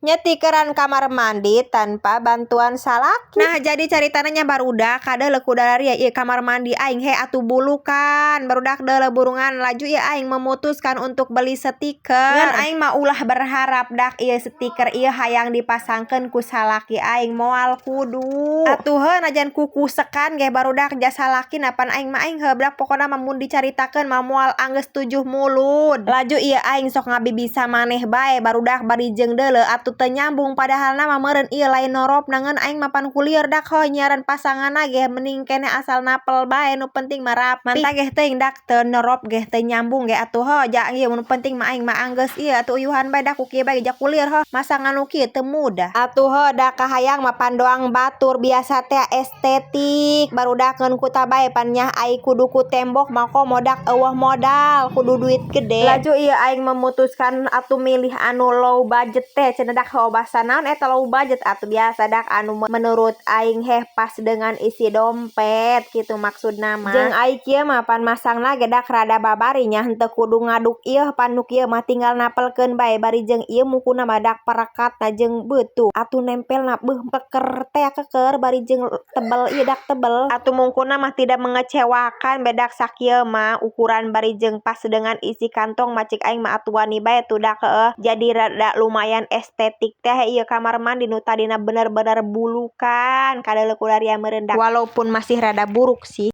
Nyetikeran kamar mandi tanpa bantuan salaki. Nah, jadi caritana nya, barudak, kadeuleu ku dararia ieu kamar mandi aing he atuh bulukan, barudak, deuleu burungan. Laju ieu aing memutuskan untuk beli stiker. Ngan aing mah ulah berharap dak ieu stiker ieu hayang dipasangkeun ku salaki aing, moal kudu. Atuh heuh, najan kukusekan ge, barudak, ja salaki napan aing mah aing heuh dak. Pokona mah mun dicaritakeun mah moal anggeus tujuh mulud. Laju ieu aing sok ngabibisa maneh bae, barudak, bari jeung deuleu atuh teu nyambung, padahal na mah meureun ieu lain norobna, ngan aing mah pan kulieur dak heuh nyiaran pasanganna ge mending keneh asal napel bae, nu penting mah rapi. Mantah geh teuing dak teu norop ge, teu nyambung ge, atuh heuh ja ieu nu penting mah aing mah anggeus ieu atuh uyuhan bae dak ku kieu bae, ja kulieur heuh masang anu kieu teu mudah. Atuh heuh da kahayang mah pan doang batur biasa teh estetik, barudak, ngeun kuta bae pan nyah ai kudu ku tembok mah komo dak eueuh modal, kudu duit gede. Laju ieu aing memutuskan atuh milih anu low budget teh cenah dak. Heuh, basa naon eta low budget? Atuh biasa dak, anu menurut aing heh pas dengan isi dompet kitu maksudna mah. Jeung ai kieu mah pan masangna ge dak rada babari nya, henteu kudu ngaduk ieu, pan nu kieu mah tinggal napelkeun bae. Bari jeung ieu mukuna mah dak perekatna jeung beutuh atuh nempelna beuh keker teh keker, bari jeung tebel ieu dak tebel. Atuh mungkuna mah tidak mengecewakan bedak sakieu mah ukuran bari jeung pas dengan isi kantong mah, cik aing mah atuh wani bae tuh dak. Heueuh, jadi rada lumayan estetik teh ieu kamar mandi nu tadina bener-bener bulukan, kadeuleu ku daria meureun dak, walaupun masih rada buruk sih.